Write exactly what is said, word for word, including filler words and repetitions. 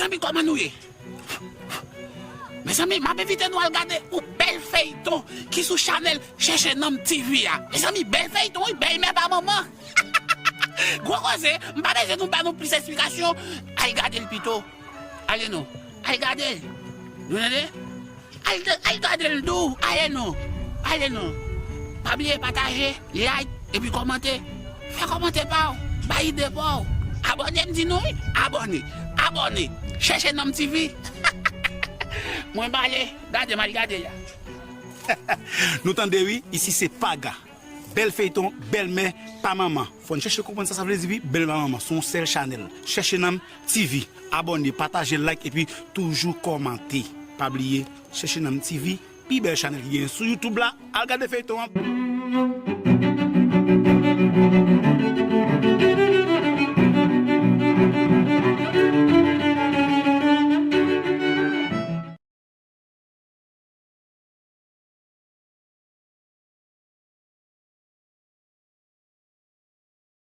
Mezanmi, kòman nou ye? Mezanmi, m ap envite nou al gade yon bèl feyton ki sou chanèl Chèche Nonm T V a. Mezanmi, bèl feyton, wi, bèl mè pa manman. Gwo koze, m pa bezwen nou ba nou plis esplikasyon. Al gade l pito. Ale non. Al gade l. Nou tande? Al, al gade l tou. Ale non. Ale non. Pa bliye pataje, like, epi kòmante. Fè kòmantè pa w. Bay ide pa w. Abòne, m di nou wi. Abòne. Abòne. Chèche Nonm T V. Mwen pale. Gade, m al gade la. Nou tande wi, isi se Paga. Bèl feyton, bèl mè pa manman. Fò n chèche konprann sa sa vle di wi, bèl mè pa manman. Se yon sèl chanèl. Chèche Nonm T V. Abòne, pataje, like, epi toujou kòmante. Pa bliye, Chèche Nonm T V, pi bèl chanèl ki genyen sou YouTube la. Al gade feyton an.